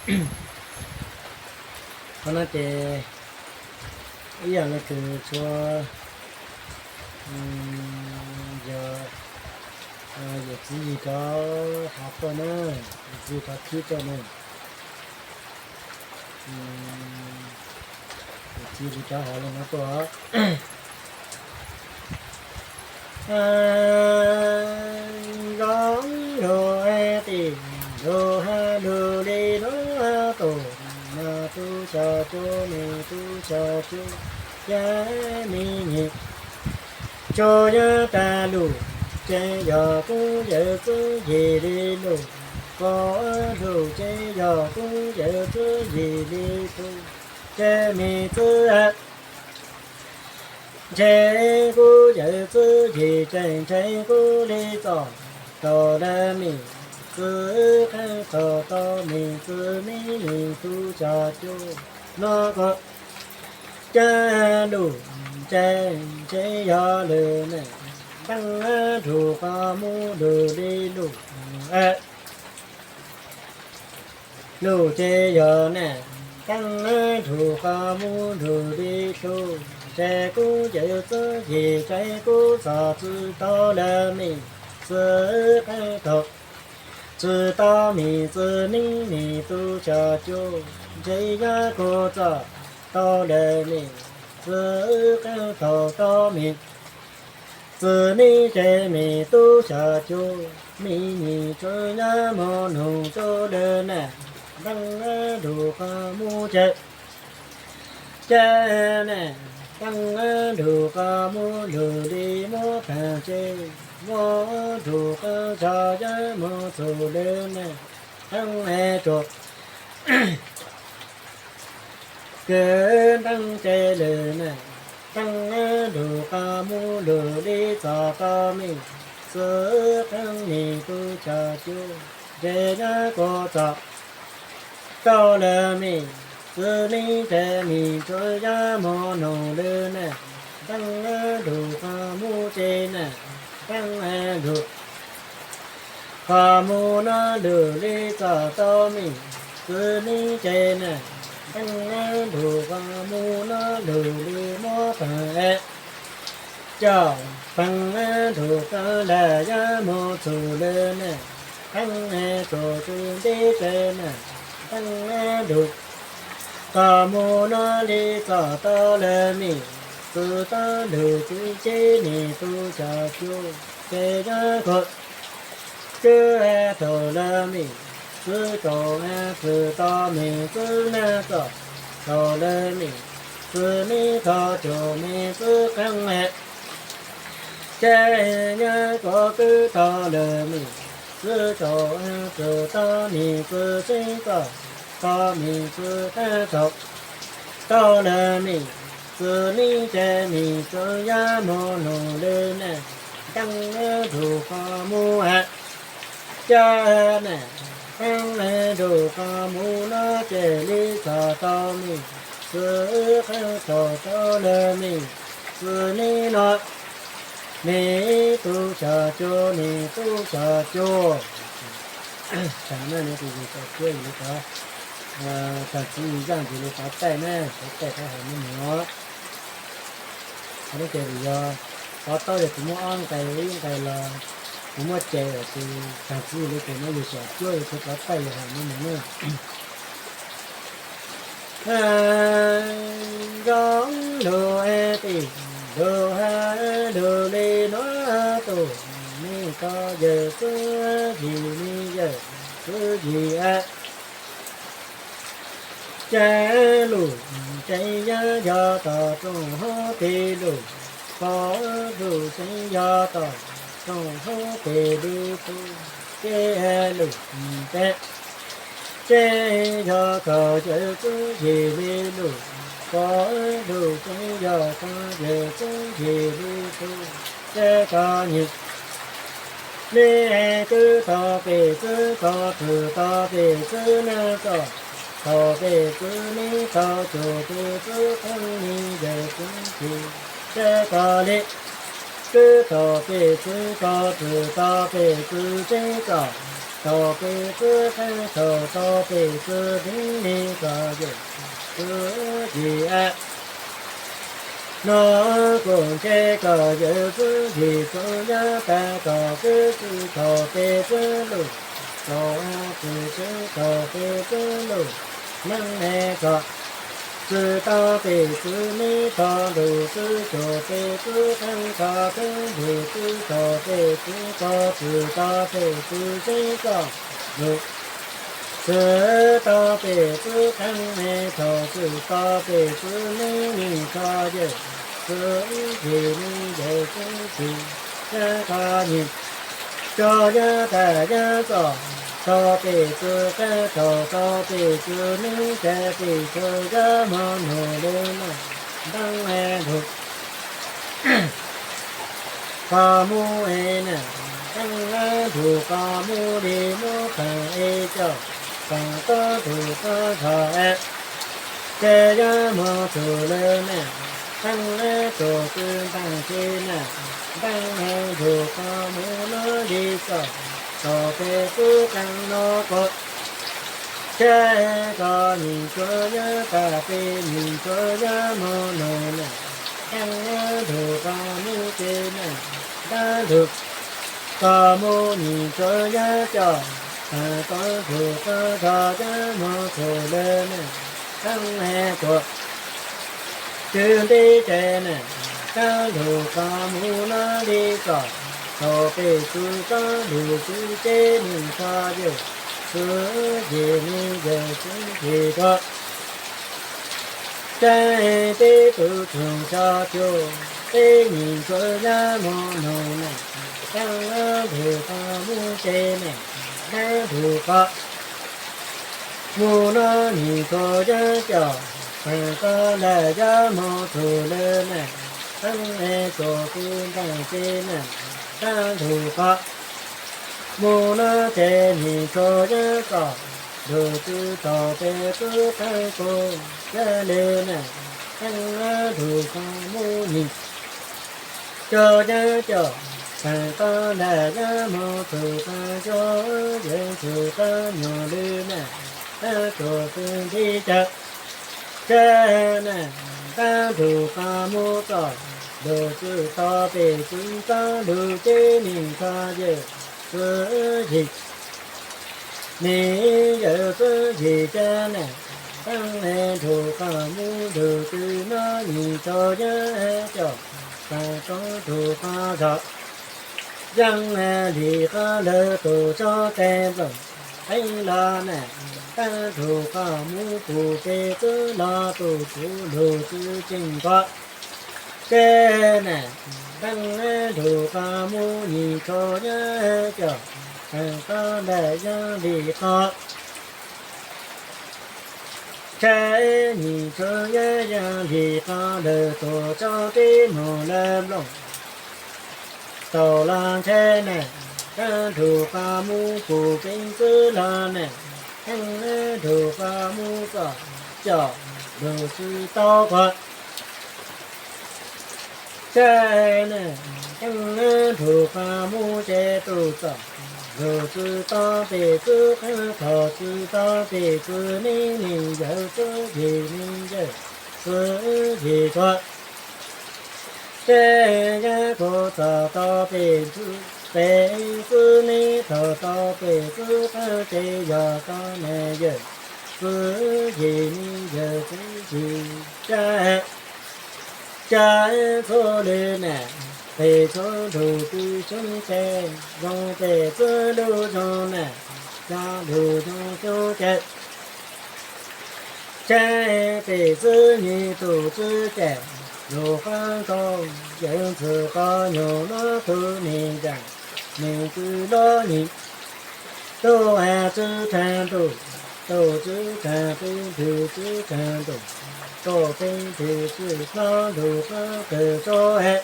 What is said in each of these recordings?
Qhov no ces ib yam li kws tshuav yog yawm txiv yig rov hav tuaj na, yawm txiv rov khib tuaj na, yawm txiv yig rov hav li no tuaj. Zoo lug tim lug hav lug li nuav tus, mas tub xyom cuab, nws tub xyom cuab, yog me nyuam tub yog tag lug, ces yog kuv yawm txiv yig li lug, kuv lug ces yog kuv yawm txiv yig li tug, ces me txiv ntshe kuv yawm txiv yig, ces ntshe kuv li txom tau lawm me txiv, qee txom tau me txiv, me nyuam tub xyom cuab no kuv cab lug, ces ntshe yog lwm neeg teeb nrug qhov muag lug li lug. Lug ces yog neeg teeb nrug qhov muag lug li lug, ces kuv yawm txiv yig, ces kuv txom txwm tau lawm me txiv, qee txom txwm tau me txiv, me nyuam tub xyom cuab, ntshe yog kuv txom tau lawm me txiv, qee txom tau me txiv, me nyuam tub xyom cuab, me nyuam tub yog moog nug cuab lwm neeg teeb nrug qhov muag ces, ces neeg teeb nrug qhov muag lug li muab taag ces, muab nrug qhov tso yog moog txug lwm neeg teeb tsuas kws teeb ces lwm neeg teeb nrug qhov muag lug li txom tau me txiv, qee me tub xyom cuab, ntshe yog kuv txom tau lawm me txiv, me nyuam tub yog moog nug lwm neeg teeb nrug qhov muag ces neeg teeb nrug qhov muag nuav lug li txom tau me txiv, me nyuam ces neeg teeb nrug qhov muag nuav lug li muab taag es coj paag nrug qhov lawm yog moog txug lwm neeg teeb tsuas txwm ntij ces neeg teeb nrug qhov muag nuav li txom tau lawm me txiv, tau lug txiv ces me tub xyom cuab, ces yog kuv kws tau lawm me txiv, tau txwm tau me txiv, neeg txom tau lawm me txiv, neeg tau cuab me txiv, qee ces yog kuv kws tau lawm me txiv, tau txwm tau me txiv, tseeb txom tau me txiv, qee txom tau lawm me txiv, me nyuam ces me txiv yog moog nug lwm neeg teeb nrug qhov muag ces neeg teeb nrug qhov muag nuav ces li txom tau me txiv, qee txom tau lawm me txiv, neeg nuav me tub xyom cuab, me tub xyom cuab. Taag na, tus yawg xyom cuab yug li tov, taag txiv yug zaaj yug li tov taij na, tov taij tov has mub moog. Qhov no ces vim yog tov taub yog kuv muab ob nqe ib nqe los kuv muab ces ua tus taag txiv yug li tes no yug xyom cuab yug tov taij yug has mub moog na. Zoo lug tim lug has lug li nuav tus, neeg tau yawm txiv yig, me yawm txiv yig a. Ces lug ces yog yog tom rooj hauv pes lug, pov lug ces yog tom rooj hauv pes li tug, ces lug ces ces yog koj yawm txiv yig li lug, koj lug ces yog koj yawm txiv yig li tug, ces koj nyiam li kws tau pes txwv, koj txwm tau pes txwv, neeg txom tau pes txwv, neeg tau cuab pes txwv, qee me yawm txiv yig, ces koj li kws tau pes txwv, koj txwm tau pes txwv, tseeb txom tau peb txwv qeej thaum tau peb txwv neeb neeg kom yawm txwv yim a. No kuv ntshe kom yawm txwv yim txwv nyob tas kom kwv txwv thaum peb txwv lug, tau a txwv txwv thaum peb txwv lug, neeb neeg kom txwv tau peb txwv neeb thaum lug txwv thaum peb txwv qeej thaum peb lug txwv thaum peb txwv thaum txwv tau peb txwv tseeb txoj lug txwv tau peb txwv qeej neeg thaum txwv tau peb txwv neeb neeg thaum yawm txwv yim neeg yawm txwv yim, yog thaum nyim tso yog tas yog txom tau peb txwv qeej thaum tau peb txwv neeb tas peb txwv yog hmo nug le na, nteeb le lug qhov muv e na, nteeb le lug qhov muv li muab pheej e coj, pheej tau lug tau zog e, ces yog hmo txug le na, nteeb le txug txwv nteeb tsi na, nteeb le lug qhov muv no li txom tau peb txwv qeej no kuv ntshe kom nyim tsuav yog tas peb nyim tsuav yog hmo nug na, nteeb le lug qhov muv tsi na, nteeb lug qhov muv nyim tsuav yog coj, pheej tau lug tau zog yog hmo txug le na, nteeb le txug txwv nti ces na, nteeb lug qhov muv no li txom tau peb txwv tau lug txwv tseeb neeg thaum yawm txwv yim neeg yawm txwv yim tau tseeb peb tug txug xyoo cuaj, peb nyim tsuav yog hmo nug na, nteeb le lug qhov muv tsi na, nteeb lug qhov muv no nyim tsuav yog coj, pheej tau lawm yog hmo txug le na, nteeb le txug txwv nteeb tsi na, nteeb lug qhov muv no ces nyim tsuav yog txom lug txwv tau peb txwv qeej kuv ntshe le na, nteeb le lug qhov muv nyim tsuav yog coj, pheej tau lawm yog hmo txug tas yog yawm txwv qhov nyuag le na, nteeb txug txwv nti ces ntshe na, nteeb lug qhov muv txom lug txwv tau peb txwv tau lug tseeb neeg thaum yawm txwv yim neeg yawm txwv yim ces na, nteeb le lug qhov muv lug txwv no nyim tsuav yog coj, pheej tau lug qhov zog yeej li qhov lawv tug tso tes nplooj qeeb los na, nteeb lug qhov muv pum peb txwv los tug txwv lug txwv tseeb nkaus ces na, nteeb le lug qhov muv nyim tsuav yog coj, pheej tau lawm yog li qhov ntshe nyim tsuav yog yog li qhov lawv tug tso tes moog lawv nplooj tau los ntshe na, nteeb lug qhov muv pum peb txwv los na, nteeb le lug qhov muv txom coj lug txwv tau quas ces na, nteeb le lug qhov muv ces tug txom lug txwv tau peb txwv qeej thaum txwv tau peb txwv neeg neeg yawm txwv yim neeg yawm txwv yim quas ces yog tug txom tau peb txwv, peb txwv neeg thaum tau peb txwv qeej ces yog tau neeg yawm txwv yim neeg yawm txwv yim ces ces txhua lwm na, peb txhua lug txwv xyoob ces zoo peb txwv lug zoo na, coj lug zoo xyoob ces ces peb txwv nyim tug txwv ces lug qhov nkaus yawm txwv qhov nyuag no tug neeg yeej neeg txwv los nyim tug has txwv thaag ntuj, tug txwv thaag peb ntwg txwv thaag ntuj, tug peb ntwg txwv hlob lug qhov kawg tso has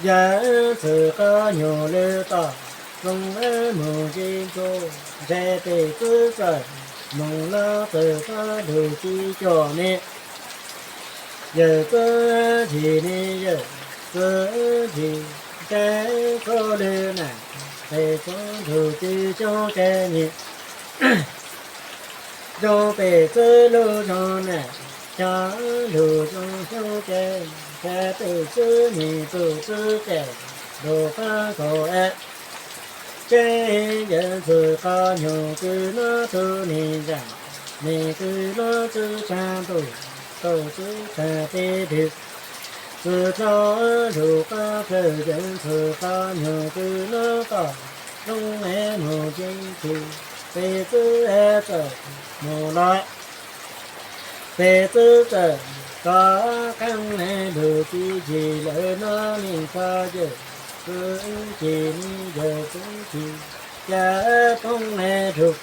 yawm txwv qhov nyuag lwm tog zoo moog tsis ntsuj ntshe peb txwv txawm moog los txawm qhov lug tsis cuag ne. Yawm txwv yim ne yawm txwv yim ces txhua lwm na, pem txwb lug tsi xyoob tsev nyim, zoo pem txwb lug zoo na, cov lug zoo xyoob tsev, tsev pem txwb nyim txug txwb tsev, lug qab kaum es. Tsev yawg ntxwg qhov nyuj kws nub tug nim zaam, nim kws nub txwb tsaag ntuj, tau txwb tag peb twg, txwv dlhau lug qab plawg yawg ntxwg qhov nyuj kws nub toj, loob es moog tseeb tsi, peb txwb es txawm moog los, peb txwb txawm kov qeeb es lug tsi yim lawm nub nim koj yawg, txwv yim nim yawg txwv yim, ca poob es lug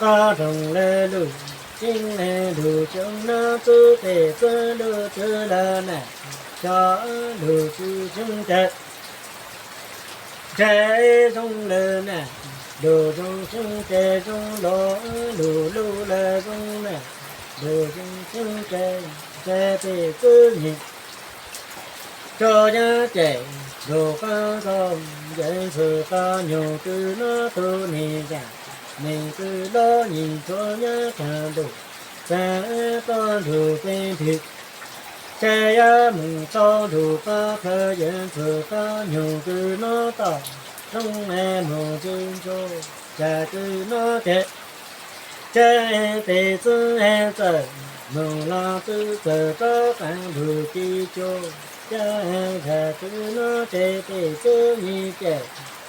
qab roog lawm lug, tseeb es lug coob nub txwb pem txwb lug txwv lawm na, cov lug tsi xyoob tsev, tsev zoo lawm na, lug zoo xyoob tsev zoo los, lug lug lawm zoo na, lug zoo xyoob tsev, tsev pem txwb nyim, tsuas yog cem lug qab nkaus, yawg ntxwg qhov nyuj kws nub tug nim zaam, nim kws lub nyim tsuas yog tsaag lug, txav tuaj lug peb twg, tsev yog moog tau lug qab plawg yawg ntxwg qhov nyuj kws nub toj, loob es moog tsi ntsuag, ca kws nub tsev, tsev pem txwb es txawm moog los txwv txawm rov qaab lug tsi cuag, ca ca kws nub tsev pem txwb nyim cem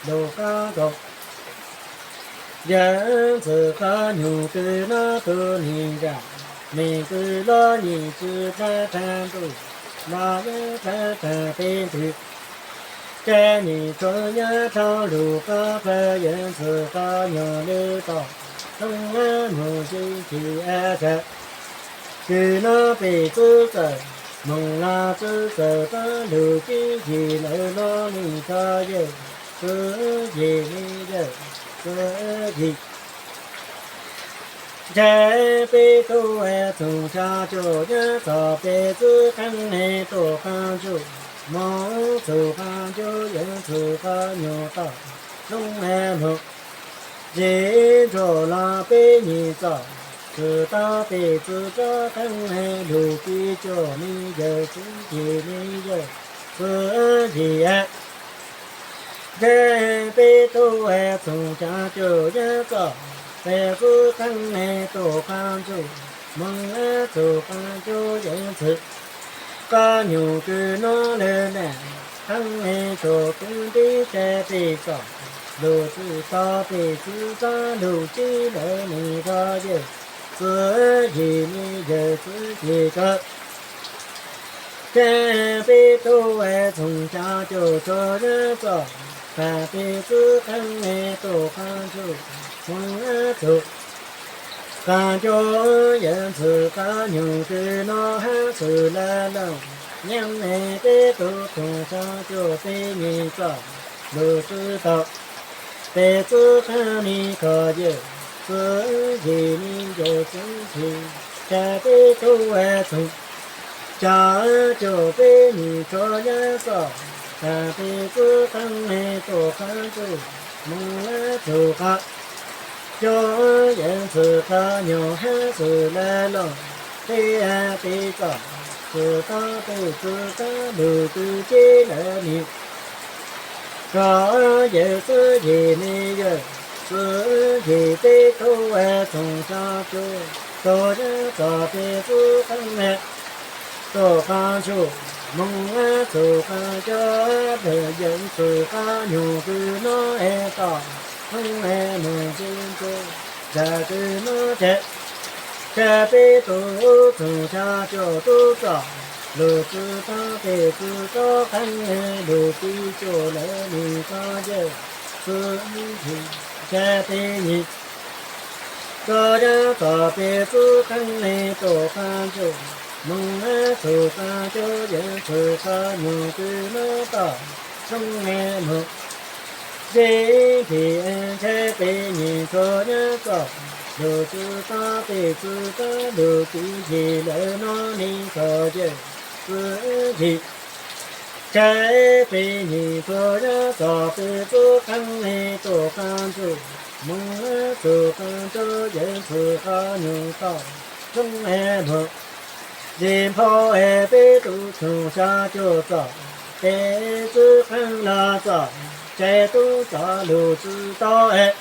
lug qab nkaus, yawg ntxwg qhov nyuj kws nub tug nim zaam, nim kws lub nyim tsi dlhau tsaag ntuj, los yog dlhau tsaag peb twg, tsev nyim tsuas yog dlhau lug qab plawg yawg ntxwg qhov nyuj lwm toj, loob es moog tsi tsi es ca kws nub pem txwb txawm moog los txwv txawm rov lug tsi yim lawm nub nim koj yawg, txwv yim nim yawg, txwv yim, tsev peb tug es txug tsa cuj yawg txom peb txwv qeeb es tuaj qab ntsuj, moog txug qab ntsuj yawg ntxwg qhov nyuj toj, loob es moog tsi ntsuag los peb nyim txom, txwv tau peb txwv rov qeeb es lug tsi cuag nim yawg txwv yim nim yawg, txwv yim es, tsev peb tug es txug tsa cuj yawg txom peb txwv qeeb es tuaj qab ntsuj, moog txug qab ntsuj yawg ntxwg qhov nyuj kws nub lwm na, qeeb es tsuag kws ntib tsev peb txom, lug txwv tau peb txwv rov lug tsi lawm nim koj yawg, txwv yim nim yawg txwv yim koj, tsev peb tug es txug tsa cuj tsuas yawg txom, tag peb txwv qeeb es tuaj qab ntsuj, moog txug qab ntsuj yawg ntxwg qhov nyuj kws nub hab xwm lawm loog, nyaam es peb tug txug tsa cuj peb nyim txom, lug txwv tau peb txwv qeeb nim koj yawg, txwv yim nim yawg txwv yim, tsev peb tug es txug tsa cuj peb nyim tsuas yawg txom, tag peb txwv qeeb es tuaj qab ntsuj, moog txug qab ntsuj yawg ntxwg qhov nyuj hab xwm lawm loog, peb peb txom, txwv tau peb txwv rov lug tsi lawm nim koj yawg, txwv yim nim yawg, txwv yim peb tug es txug tsa cuj, tsuas yawg txom peb txwv qeeb es tuaj qab ntsuj, moog txug qab ntsuj, yawg ntxwg qhov nyuj kws nub es toj, moog es moog tsi ntsuag, ca kws nub tsev, tsev peb tug txug tsa cuj tub txom, lug txwv tau peb txwv rov qeeb es lug tsi cuag lawm nim koj yawg, txwv yim, tsev peb nyim tsuas yawg txom peb txwv qeeb es tuaj qab ntsuj, moog txug qab ntsuj yawg ntxwg qhov nyuj kws nub toj, loob es moog tsi nkim, tsev peb nyim tsuas yawg txom, lug txwv tau peb txwv rov lug tsi yim lawm nub nim koj yawg, txwv yim, Tshaib peb nyuag txuj yam txom peb txuj qeej tuaj qab ntsuj, Hmoob txuj qeej ntsuj yeej txwm qhov nyuag toj, Hmoob es muag, zis nphau es peb tub tug xya cuaj txom, peb txuj qeej los txom, tshaib tub txom lug txwm tau es,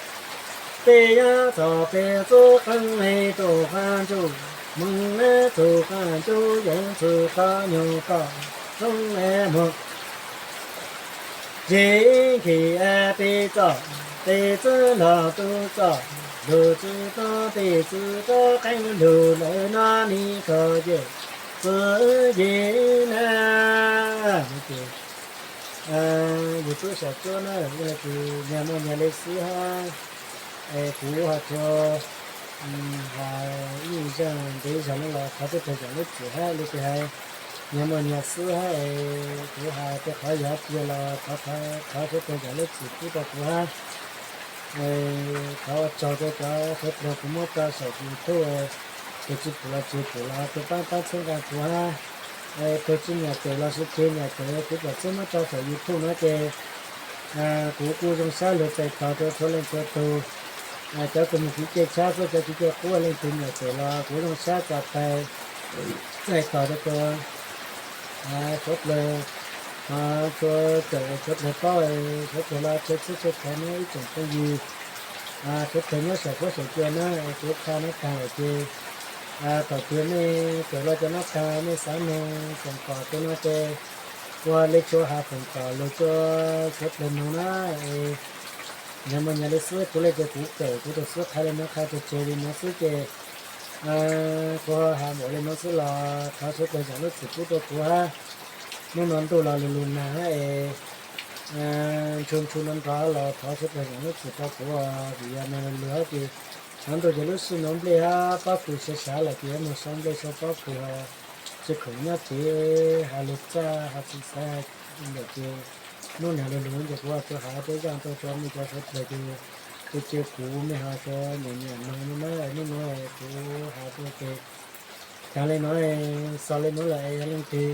peb yam txom peb txuj qeej tuaj qab ntsuj, Hmoob txuj qeej ntsuj yeej txwm qhov nyuag toj, Hmoob es muag, zis nkhis es peb txom, peb txwm los tub txom, lug txwm tau peb txwm tau qeej lug lawm no nim txom ces txwm yim na. Ces yus tub Xyooj Tsuab na, nyias muaj nyias li xwb hab, es kuv ho tsuas has ib zaaj ntev zog no los thov sawv dlawg zaam lub txim hab li kuv hais, nyias muaj nyias xwb hab es kuv has tej qhov yog hab tiag los thov sawv dlawg zaam lub txim pub rau kuv hab. Thov ua tsaug rau cov sawv dlawg kuv muab tso saum YouTube, tus tsis pum los tsis pum los tus paab paab txhawb nqa kuv hab, tus tsis nyam tawm los sis tsis nyam tawm kuv pum txhawb muab tso saum YouTube no ces kuv kuj zoo sab lug txais tos rau txhua leej txhua tug. Cov kws moog kev cai tshab xwb, cov kev cai qub leej twg nyam tawm los kuv zoo sab txais tos rau txhua suav dlawg, txhua tawm suav dlawg paub, suav dlawg los tsheej txhub tsheej thaiv na ib tsoom phooj ywg, suav dlawg nyob saum huab saum cua na. Kuv qha no taag lawm ces thaum twg mej tawm los cov nub taag mej xaav noog foom kom tej no ces ua le tsuas has foom kom lug rua suav dlawg noog na. Nyias muaj nyias li xwb, kuv le ces kuv kawm kuv tug xwb, qha le nuav qha tseg tseg li nuav xwb ces kuv has npaum le nuav xwb los thov suav dlawg zaam lub txim pub rau kuv hab. Nub no ntuj los lug lug naag hab es ntshu ntshu nrov nrov los thov suav dlawg zaam lub txim rau kuv, vim yog naag lug lug hab ces nov ntuj ces lub sij nuav nplej hab pob kws sav sav lawm ces yuav moog sau nplej sau pob kws ho tsi khoom nyob tsev, has lug txaj has tsi xaiv lawm ces nub naag lug lug ces kuv tsuas has peb zaaj tuaj rua mej cov suav dlawg ces tsi tsw kuv mej ho suav nyiam nyiam noog no na. Nub nuav kuv has tuaj ces taag le nuav, xaus le nuav lawm es yog leej twg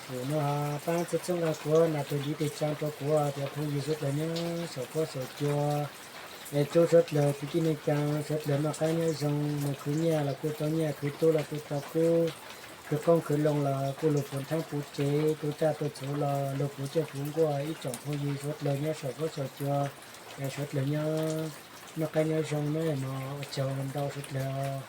pum no ho paab txhawb txhawb nqa kuv, nam tug ntiv tug tsaav rau kuv cov phooj ywg suav dlawg nyob saum huab saum cua. Es tsuas suav dlawg kwv tij neej tsaa suav dlawg noj qaab nyob zoo, moog khwv nyiaj los kuj tau nyiaj, khwv tub los kuj tau kub, khwv qoob khwv loo los kuj lug puv nrhaab puv tsev, tu tsaj tu txhuv los lug puv tsiaj puv nkuaj. Ib tsoom phooj ywg suav dlawg nyob saum huab saum cua es suav dlawg nyob noj qaab nyob zoo na, mog ua tsaug ntau suav dlawg os.